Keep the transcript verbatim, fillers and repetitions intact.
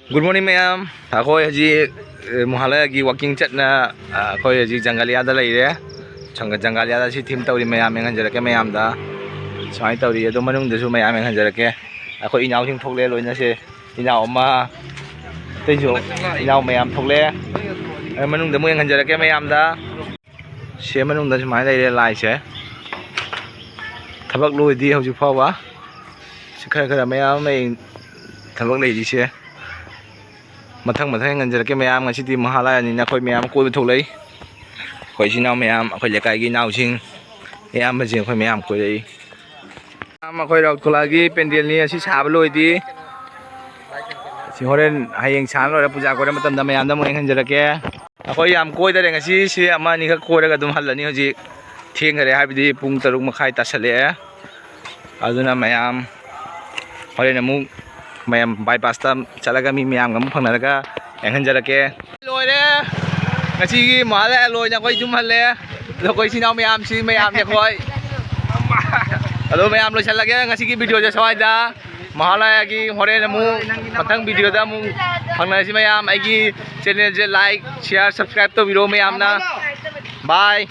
Good morning ꯃꯌꯥꯝ꯫ ꯑꯩꯈꯣꯏ ꯍꯧꯖꯤꯛ ꯃꯍꯥꯂꯌꯥꯒꯤ ꯋꯥꯛꯀꯤꯡ ꯆꯠꯅ ꯑꯩꯈꯣꯏ ꯍꯧꯖꯤꯛ ꯖꯪꯒꯂꯤꯌꯥꯗ ꯂꯩꯔꯦ꯫ ꯖꯪꯒꯂꯤꯌꯥꯗ ꯁꯤ ꯊꯤꯝ ꯇꯧꯔꯤ ꯃꯌꯥꯝ ꯌꯦꯡꯍꯟꯖꯔꯛꯀꯦ ꯃꯌꯥꯝꯗ꯫ ꯁꯨꯃꯥꯏꯅ ꯇꯧꯔꯤ꯫ ꯑꯗꯣ ꯃꯅꯨꯡꯗꯁꯨ ꯃꯌꯥꯝ ꯌꯦꯡꯍꯟꯖꯔꯛꯀꯦ꯫ ꯑꯩꯈꯣꯏ ꯏꯅꯥꯎꯁꯤꯡ ꯊꯣꯛꯂꯛꯑꯦ ꯂꯣꯏꯅꯁꯦ꯫ ꯏꯅꯥꯎ ꯑꯃ, ꯑꯇꯩꯁꯨ ꯏꯅꯥꯎ ꯃꯌꯥꯝ ꯊꯣꯛꯂꯛꯑꯦ꯫ ꯑꯗꯨ ꯃꯅꯨꯡꯗ ꯑꯃꯨꯛ ꯌꯦꯡꯍꯟꯖꯔꯛꯀꯦ ꯃꯌꯥꯝꯗ꯫ ꯁꯦ ꯃꯅꯨꯡꯗ ꯁꯨꯃꯥꯏꯅ ꯂꯩꯔꯦ ꯂꯥꯏꯁꯦ꯫ ꯊꯕꯛ ꯂꯣꯏꯗꯤ ꯍꯧꯖꯤꯛ ꯐꯥꯎꯕ꯫ ꯁꯤ ꯈꯔ ꯈꯔ ꯃꯌꯥꯝ ꯑꯃ ꯊꯕꯛ ꯂꯩꯔꯤꯁꯦ꯫ ꯃꯊꯪ ꯃꯊꯪ ꯌꯦꯡꯍꯟꯖꯔꯛꯀꯦ ꯃꯌꯥꯝ꯫ ꯉꯁꯤꯗꯤ ꯃꯍꯥꯂꯌꯥꯅꯤꯅ ꯑꯩꯈꯣꯏ ꯃꯌꯥꯝ ꯀꯣꯏꯕ ꯊꯣꯛꯂꯛꯏ꯫ ꯑꯩꯈꯣꯏ ꯏꯆꯤꯟ ꯏꯅꯥꯎ ꯃꯌꯥꯝ, ꯑꯩꯈꯣꯏ ꯂꯩꯀꯥꯏꯒꯤ ꯏꯅꯥꯎꯁꯤꯡ, ꯑꯌꯥꯝꯕꯁꯤꯡ ꯑꯩꯈꯣꯏ ꯃꯌꯥꯝ ꯀꯣꯏꯔꯛꯏ꯫ ꯃꯌꯥꯝ ꯑꯩꯈꯣꯏ ꯔꯥꯎꯠ ꯈꯨꯂꯥꯒꯤ ꯄꯦꯟꯗꯦꯜꯅꯤ ꯑꯁꯤ ꯁꯥꯕ ꯂꯣꯏꯗꯤ꯫ ꯁꯤ ꯍꯣꯔꯦꯟ ꯍꯌꯦꯡ ꯁꯥꯅ ꯂꯣꯏꯔ ꯄꯨꯖꯥ ꯀꯣꯏꯔ ꯃꯇꯝꯗ ꯃꯌꯥꯝꯗ ꯑꯃꯨꯛ ꯌꯦꯡꯍꯟꯖꯔꯛꯀꯦ꯫ ꯑꯩꯈꯣꯏ ꯌꯥꯝ ꯀꯣꯏꯗꯔꯦ ꯉꯁꯤ꯫ ꯁꯤ ꯑꯃ ꯑꯅꯤꯈꯛ ꯀꯣꯏꯔꯒ ꯑꯗꯨꯝ ꯍꯜꯂꯅꯤ꯫ ꯍꯧꯖꯤꯛ ꯊꯦꯡꯈꯔꯦ, ꯍꯥꯏꯕꯗꯤ ꯄꯨꯡ ꯇꯔꯨꯛ ꯃꯈꯥꯏ ꯇꯥꯁꯜꯂꯛꯑꯦ꯫ ꯑꯗꯨꯅ ꯃꯌꯥꯝ ꯍꯣꯔꯦꯟ ꯑꯃꯨꯛ ꯃꯌꯥꯝ ꯕꯥꯏꯄꯥꯁꯇ ꯆꯠꯂꯒ ꯃꯤ ꯃꯌꯥꯝꯒ ꯑꯃꯨꯛ ꯐꯪꯅꯔꯒ ꯌꯦꯡꯍꯟꯖꯔꯛꯀꯦ꯫ ꯂꯣꯏꯔꯦ꯫ ꯉꯁꯤꯒꯤ ꯃꯍꯥꯂꯌꯥ ꯂꯣꯏꯅ ꯑꯩꯈꯣꯏ ꯌꯨꯝ ꯍꯜꯂꯦ꯫ ꯑꯗꯣ ꯑꯩꯈꯣꯏ ꯏꯆꯤꯟ ꯏꯅꯥꯎ ꯃꯌꯥꯝꯁꯤ ꯃꯌꯥꯝꯅꯦ ꯑꯩꯈꯣꯏ꯫ ꯑꯗꯣ ꯃꯌꯥꯝ ꯂꯣꯏꯁꯤꯜꯂꯒꯦ ꯉꯁꯤꯒꯤ ꯚꯤꯗꯤꯑꯣꯁꯦ ꯁ꯭ꯋꯥꯏꯗ꯫ ꯃꯍꯥꯂꯌꯥꯒꯤ ꯍꯣꯔꯦꯟ ꯑꯃꯨꯛ ꯃꯊꯪ ꯚꯤꯗꯤꯑꯣꯗ ꯑꯃꯨꯛ ꯐꯪꯅꯔꯁꯤ ꯃꯌꯥꯝ꯫ ꯑꯩꯒꯤ ꯆꯦꯅꯦꯜꯁꯦ like, share, subscribe ꯇꯧꯕꯤꯔꯣ ꯃꯌꯥꯝꯅ꯫ Bye꯫